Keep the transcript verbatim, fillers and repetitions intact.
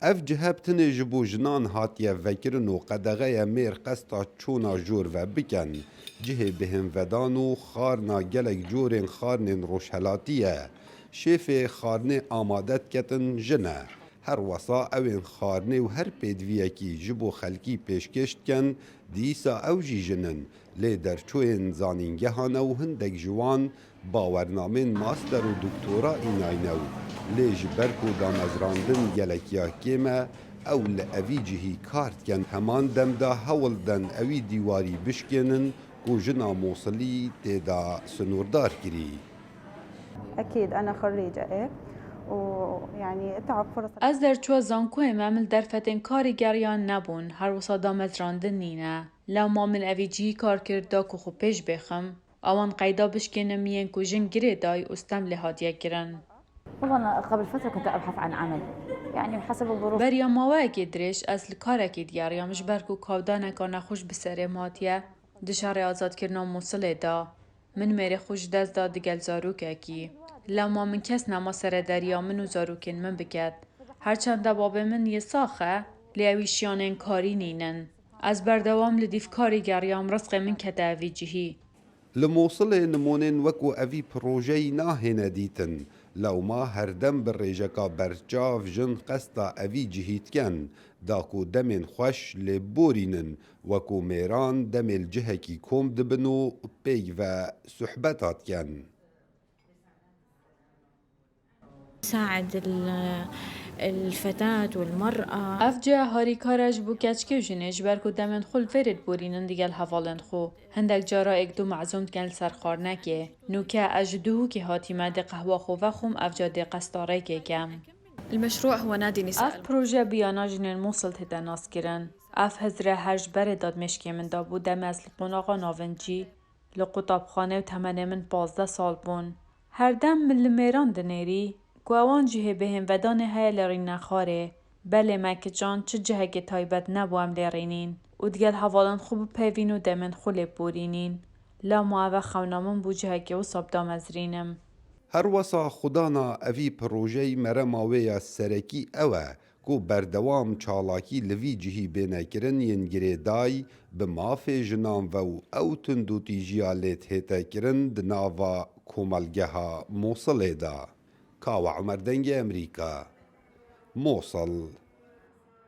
Ev cihe bi tinê ji bo jinan hatiye vekirin û qedexe ye mêr qesta çûna jor ve bikin. Cihê bihênvedan û xarina gelek corên xarnên rojhelatî ye. Şêfê xarnê amade diketin jin e. Her wesa ew ên xarnê û her pêdiviyekî ji bo xelkî pêşkêş dikin, dîsa ew jî jin in. Lê derçûyên zanîngehan e û hindek ji wan bawernamên master û doktora înayne û lê ji ber ku damezrandin gelek ya kêm e, ew li evî cihî kar dikin. Heman dem de hewl den ewî dîwarî bişkênin ku jina Mosilî tê de sinûrdar kirî. أكيد أنا خريجة إيه ويعني تعب فرص Ez derçûya zankoyê me, min li derfetên karî geriyan nebûn, her wisa damezrandin nîne. Lewma min evî cihî kar kir da ku xwe pêş bêxim. Ewan qeyda bişkênim yên ku jin girê day û stem lê hatiye kirin. والله أنا قبل فترة كنت أبحث عن عمل يعني حسب الظروف. Beriya maweyekê dirêj ez li karekî digeriyam ji ber ku kawdaneka nexweş bi serê me hatiye di şerê azadkirina Mûsilê de. Min mêrê xwe ji dest da digel zarokekî. Lewma min kes nema serederiya min û zarokên min biket. Her çend de babê min yê sax e, lê ewî şiyanên karî nînin. Ez berdewam li dîvkarî geriyam, rizqê min kete evî cihî. Li Mosilê nimûnên wekû evî projeyî nahêne dîtin. Lewma herdem bi rêjeka berçav jin qesta evî cihî dikin, da ku demên xweş lê biborînin, wekû mêran demê li cihekî kom dibin û pêk ve suhbeta dikin. تساعد ال- الفتاة والمرأة. Ev cih harîkar e ji bo keçikê û jinê, ji ber ku demên xwe li vêrê diborînin digel hevalên xwe. Hindek cara êk du mezûn dikin li ser xwarinekê. Nûke ez ji Duhokê hatîme, dê qehwa xwe vexwim, evca dê qesta rêkê kem. المشروع هو نادي نساء Ev proje bi yana jinên Mûsil tête naskirin. Ev hizre her ji berê dadmêşkê min de bû, demê ez li qonaxa navincî, li qutabxanê û temenê min pazdeh sal bûn. Herdem min li mêran dinêrî ku ewan cihê bihênvedanê heye li Rînexarê. Belê me kican çi cihekê taybet nebû em lê rînîn û digel hevalên xwe bipeyvîn û demên xwe lê biborînîn. Lewma ev e xewna min bû cihekê wisa bidamezrînim. Her wesa xwedana evî projeyî merema wê ya serekî ew e ku berdewam çalakî li vî cihî bêne kirin yên girêday bi mafê jinan ve û ew tundûtîjiya lê dihête kirin di nava komelgeha Mosilê de. Kawa Umer Dengê Emerîka, Mosil.